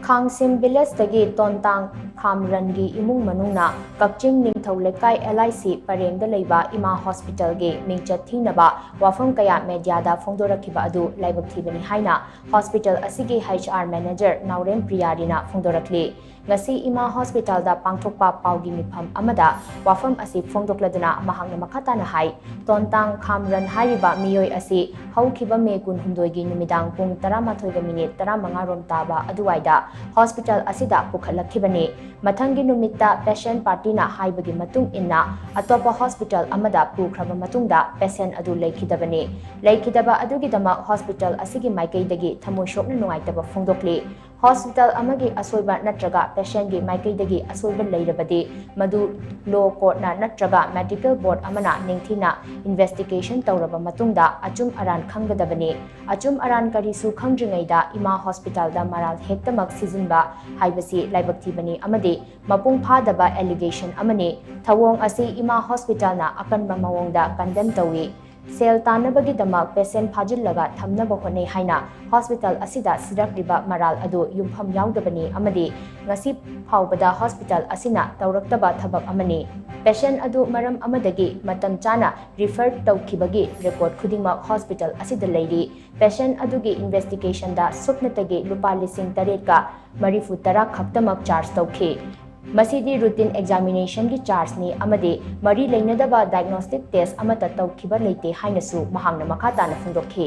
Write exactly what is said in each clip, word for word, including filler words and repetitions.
ꯈꯥꯡꯁꯤꯝ ꯚꯤꯂꯦꯖꯇꯒꯤ ꯇꯣꯟꯇꯥꯡ ꯈꯥꯝꯔꯟꯒꯤ ꯏꯃꯨꯡ ꯃꯅꯨꯡꯅ ꯀꯛꯆꯤꯡ ꯅꯤꯡꯊꯧ ꯂꯩꯀꯥꯏ ꯑꯦꯜ ꯑꯥꯏ ꯁꯤ ꯄꯔꯦꯡꯗ ꯂꯩꯕ ꯏꯃꯥ ꯍꯣꯁꯄꯤꯇꯥꯜꯒꯤ ꯃꯤꯡꯆꯠ ꯊꯤꯅꯕ ꯋꯥꯐꯝ ꯀꯌꯥ ꯃꯦꯗꯤꯌꯥꯗ ꯐꯣꯡꯗꯣꯔꯛꯈꯤꯕ ꯑꯗꯨ ꯂꯥꯏꯕꯛ ꯊꯤꯕꯅꯤ ꯍꯥꯏꯅ ꯍꯣꯁꯄꯤꯇꯥꯜ ꯑꯁꯤꯒꯤ ꯍꯩꯆ ꯑꯥꯔ ꯃꯦꯅꯦꯖꯔ ꯅꯥꯎꯔꯦꯝ ꯄ꯭ꯔꯤꯌꯥꯔꯤꯅ ꯐꯣꯡꯗꯣꯔꯛꯂꯤ꯫ ꯉꯁꯤ ꯏꯃꯥ ꯍꯣꯁꯄꯤꯇꯥꯜꯗ ꯄꯥꯡꯊꯣꯛꯄ ꯄꯥꯎꯒꯤ ꯃꯤꯐꯝ ꯑꯃꯗ ꯋꯥꯐꯝ ꯑꯁꯤ ꯐꯣꯡꯗꯣꯛꯂꯗꯨꯅ ꯃꯍꯥꯛꯅ ꯃꯈꯥ ꯇꯥꯅ ꯍꯥꯏ, ꯇꯣꯟꯇꯥꯡ ꯈꯥꯝꯔꯟ ꯍꯥꯏꯔꯤꯕ ꯃꯤꯑꯣꯏ ꯑꯁꯤ ꯍꯧꯈꯤꯕ ꯃꯦ ꯀꯨꯟꯍꯨꯝꯗꯣꯏꯒꯤ ꯅꯨꯃꯤꯗꯥꯡ ꯄꯨꯡ ꯇꯔꯥꯃꯥꯊꯣꯏꯒ ꯃꯤꯅꯤꯠ ꯇꯔꯥꯃꯉꯥ ꯔꯣꯝ ꯇꯥꯕ ꯑꯗꯨꯋꯥꯏꯗ ꯍꯣꯁꯄꯤꯇꯥꯜ ꯑꯁꯤꯗ ꯄꯨꯈꯠꯂꯛꯈꯤꯕꯅꯤ꯫ ꯃꯊꯪꯒꯤ ꯅꯨꯃꯤꯠꯇ ꯄꯦꯁꯦꯟ ꯄꯥꯔꯇꯤꯅ ꯍꯥꯏꯕꯒꯤ ꯃꯇꯨꯡ ꯏꯟꯅ ꯑꯇꯣꯞꯄ ꯍꯣꯁꯄꯤꯇꯥꯜ ꯑꯃꯗ ꯄꯨꯈ꯭ꯔꯕ ꯃꯇꯨꯡꯗ ꯄꯦꯁꯦꯟ ꯑꯗꯨ ꯂꯩꯈꯤꯗꯕꯅꯤ꯫ ꯂꯩꯈꯤꯗꯕ ꯑꯗꯨꯒꯤꯗꯃꯛ ꯍꯣꯁꯄꯤꯇꯥꯜ ꯑꯁꯤꯒꯤ ꯃꯥꯏꯀꯩꯗꯒꯤ ꯊꯃꯣꯏ ꯁꯣꯛꯅ ꯅꯨꯡꯉꯥꯏꯇꯕ ꯐꯣꯡꯗꯣꯛꯂꯤ꯫ ꯍꯣꯁꯄꯤꯇꯥꯜ ꯑꯃꯒꯤ ꯑꯁꯣꯏꯕ ꯅꯠꯇ꯭ꯔꯒ ꯄꯦꯁꯦꯟꯒꯤ ꯃꯥꯏꯀꯩꯗꯒꯤ ꯑꯁꯣꯏꯕ ꯂꯩꯔꯕꯗꯤ ꯃꯗꯨ ꯂꯣ ꯀꯣꯔꯠꯅ ꯅꯠꯇ꯭ꯔꯒ ꯃꯦꯗꯤꯀꯦꯜ ꯕꯣꯔꯗ ꯑꯃꯅ ꯅꯤꯡꯊꯤꯅ ꯏꯟꯚꯦꯁꯇꯤꯒꯦꯁꯟ ꯇꯧꯔꯕ ꯃꯇꯨꯡꯗ ꯑꯆꯨꯝ ꯑꯔꯥꯟ ꯈꯪꯒꯗꯕꯅꯤ꯫ ꯑꯆꯨꯝ ꯑꯔꯥꯟ ꯀꯔꯤꯁꯨ ꯈꯪꯗ꯭ꯔꯤꯉꯩꯗ ꯏꯃꯥ ꯍꯣꯁꯄꯤꯇꯥꯜꯗ ꯃꯔꯥꯜ ꯍꯦꯛꯇꯃꯛ ꯁꯤꯖꯤꯟꯕ ꯍꯥꯏꯕꯁꯤ ꯂꯥꯏꯕꯛ ꯊꯤꯕꯅꯤ ꯑꯃꯗꯤ ꯃꯄꯨꯡ ꯐꯥꯗꯕ ꯑꯦꯂꯤꯒꯦꯁꯟ ꯑꯃꯅꯤ꯫ ꯊꯧꯑꯣꯡ ꯑꯁꯤ ꯏꯃꯥ ꯍꯣꯁꯄꯤꯇꯥꯜꯅ ꯑꯀꯟꯕ ꯃꯑꯣꯡꯗ ꯀꯟꯗꯦꯝ ꯇꯧꯏ꯫ ꯁꯦꯜ ꯇꯥꯟꯅꯕꯒꯤꯗꯃꯛ ꯄꯦꯁꯦꯟ ꯐꯥꯖꯤꯜꯂꯒ ꯊꯝꯅꯕ ꯍꯣꯠꯅꯩ ꯍꯥꯏꯅ ꯍꯣꯁꯄꯤꯇꯥꯜ ꯑꯁꯤꯗ ꯁꯤꯔꯛꯂꯤꯕ ꯃꯔꯥꯜ ꯑꯗꯨ ꯌꯨꯝꯐꯝ ꯌꯥꯎꯗꯕꯅꯤ ꯑꯃꯗꯤ ꯉꯁꯤ ꯐꯥꯎꯕꯗ ꯍꯣꯁꯄꯤꯇꯥꯜ ꯑꯁꯤꯅ ꯇꯧꯔꯛꯇꯕ ꯊꯕꯛ ꯑꯃꯅꯤ꯫ ꯄꯦꯁꯦꯟ ꯑꯗꯨ ꯃꯔꯝ ꯑꯃꯗꯒꯤ ꯃꯇꯝ ꯆꯥꯅ ꯔꯤꯐꯔ ꯇꯧꯈꯤꯕꯒꯤ ꯔꯦꯀꯣꯔꯗ ꯈꯨꯗꯤꯡꯃꯛ ꯍꯣꯁꯄꯤꯇꯥꯜ ꯑꯁꯤꯗ ꯂꯩꯔꯤ꯫ ꯄꯦꯁꯦꯟ ꯑꯗꯨꯒꯤ ꯏꯟꯚꯦꯁꯇꯤꯒꯦꯁꯟꯗ ꯁꯨꯞꯅꯇꯒꯤ ꯂꯨꯄꯥ ꯂꯤꯁꯤꯡ ꯇꯔꯦꯠꯀ ꯃꯔꯤꯐꯨ ꯇꯔꯥ ꯈꯛꯇꯃꯛ ꯆꯥꯔꯖ ꯇꯧꯈꯤ꯫ ꯃꯁꯤꯗꯤ ꯔꯨꯇꯤꯟ ꯑꯦꯛꯖꯥꯃꯤꯅꯦꯁꯟꯒꯤ ꯆꯥꯔꯖꯅꯤ ꯑꯃꯗꯤ ꯃꯔꯤ ꯂꯩꯅꯗꯕ ꯗꯥꯏꯒꯅꯣꯁꯇꯤꯛ ꯇꯦꯁ ꯑꯃꯠꯇ ꯇꯧꯈꯤꯕ ꯂꯩꯇꯦ ꯍꯥꯏꯅꯁꯨ ꯃꯍꯥꯛꯅ ꯃꯈꯥ ꯇꯥꯅ ꯐꯣꯡꯗꯣꯛꯈꯤ꯫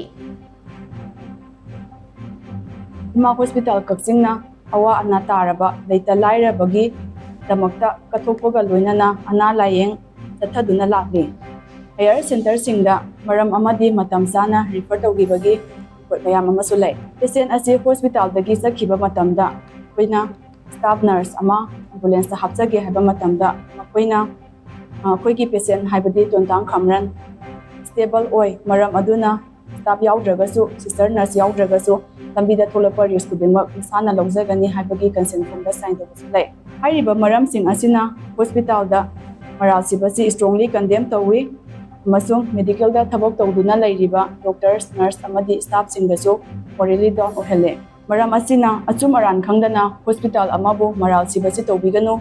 ꯏꯃꯥ ꯍꯣꯁꯄꯤꯇꯥꯜ ꯀꯛꯆꯤꯡꯅ ꯑꯋꯥ ꯑꯅꯥ ꯇꯥꯔꯕ ꯂꯩꯇ ꯂꯥꯏꯔꯕꯒꯤꯗꯃꯛꯇ ꯀꯠꯊꯣꯛꯄꯒ ꯂꯣꯏꯅꯅ ꯑꯅꯥ ꯂꯥꯌꯦꯡ ꯆꯠꯊꯗꯨꯅ ꯂꯥꯛꯂꯤ꯫ ꯍꯥꯌꯔ ꯁꯦꯟꯇꯔꯁꯤꯡꯗ ꯃꯔꯝ ꯑꯃꯗꯤ ꯃꯇꯝ ꯆꯥꯅ ꯔꯤꯐꯔ ꯇꯧꯈꯤꯕꯒꯤ ꯔꯤꯄꯣꯔꯠ ꯃꯌꯥꯝ ꯑꯃꯁꯨ ꯂꯩ꯫ ꯄꯦꯁꯦꯟ ꯑꯁꯤ ꯍꯣꯁꯄꯤꯇꯥꯜꯗꯒꯤ ꯆꯠꯈꯤꯕ ꯃꯇꯝꯗ ꯑꯩꯈꯣꯏꯅ ꯁ꯭ꯇꯥꯐ ꯅꯔꯁ ꯑꯃ ꯑꯦꯝꯕꯨꯂꯦꯟꯁꯇ ꯍꯥꯞꯆꯒꯦ ꯍꯥꯏꯕ ꯃꯇꯝꯗ ꯃꯈꯣꯏꯅ, ꯑ, ꯑꯩꯈꯣꯏꯒꯤ ꯄꯦꯁꯦꯟ ꯍꯥꯏꯕꯗꯤ ꯇꯣꯟꯇꯥꯡ ꯈꯥꯝꯔꯟ ꯁ꯭ꯇꯦꯕꯜ ꯑꯣꯏ, ꯃꯔꯝ ꯑꯗꯨꯅ ꯁ꯭ꯇꯥꯐ ꯌꯥꯎꯗ꯭ꯔꯒꯁꯨ, ꯁꯤꯁꯇꯔ ꯅꯔꯁ ꯌꯥꯎꯗ꯭ꯔꯒꯁꯨ ꯂꯝꯕꯤꯗ ꯊꯣꯛꯂꯛꯄ ꯔꯤꯁ꯭ꯛ ꯈꯨꯗꯤꯡꯃꯛ ꯃꯁꯥꯅ ꯂꯧꯖꯒꯅꯤ ꯍꯥꯏꯕꯒꯤ ꯀꯟꯁꯦꯟ ꯐꯣꯝꯗ ꯁꯥꯏꯟ ꯇꯧꯕꯁꯨ ꯂꯩ꯫ ꯍꯥꯏꯔꯤꯕ ꯃꯔꯝꯁꯤꯡ ꯑꯁꯤꯅ ꯍꯣꯁꯄꯤꯇꯥꯜꯗ ꯃꯔꯥꯜ ꯁꯤꯕꯁꯤ ꯏꯁꯇ꯭ꯔꯣꯡꯂꯤ ꯀꯟꯗꯦꯝ ꯇꯧꯏ ꯑꯃꯁꯨꯡ ꯃꯦꯗꯤꯀꯦꯜꯗ ꯊꯕꯛ ꯇꯧꯗꯨꯅ ꯂꯩꯔꯤꯕ ꯗꯣꯛꯇꯔꯁ, ꯅꯔꯁ ꯑꯃꯗꯤ ꯁ꯭ꯇꯥꯐꯁꯤꯡꯗꯁꯨ ꯃꯣꯔꯦꯂꯤ ꯗꯥꯎꯟ ꯑꯣꯏꯍꯜꯂꯦ꯫ ꯃꯔꯝ ꯑꯁꯤꯅ ꯑꯆꯨꯝ ꯑꯔꯥꯟ ꯈꯪꯗꯅ ꯍꯣꯁꯄꯤꯇꯥꯜ ꯑꯃꯕꯨ ꯃꯔꯥꯜ ꯁꯤꯕꯁꯤ ꯇꯧꯕꯤꯒꯅꯨ꯫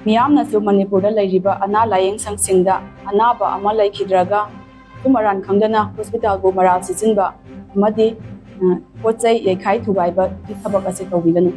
ꯃꯤꯌꯥꯝꯅꯁꯨ ꯃꯅꯤꯄꯨꯔꯗ ꯂꯩꯔꯤꯕ ꯑꯅꯥ ꯂꯥꯌꯦꯡ ꯁꯪꯁꯤꯡꯗ ꯑꯅꯥꯕ ꯑꯃ ꯂꯩꯈꯤꯗ꯭ꯔꯒ ꯑꯆꯨꯝ ꯑꯔꯥꯟ ꯈꯪꯗꯅ ꯍꯣꯁꯄꯤꯇꯥꯜꯕꯨ ꯃꯔꯥꯜ ꯁꯤꯖꯤꯟꯕ ꯑꯃꯗꯤ, ꯑ, ꯄꯣꯠ ꯆꯩ ꯌꯩꯈꯥꯏ ꯊꯨꯒꯥꯏꯕꯒꯤ ꯊꯕꯛ ꯑꯁꯤ ꯇꯧꯕꯤꯒꯅꯨ꯫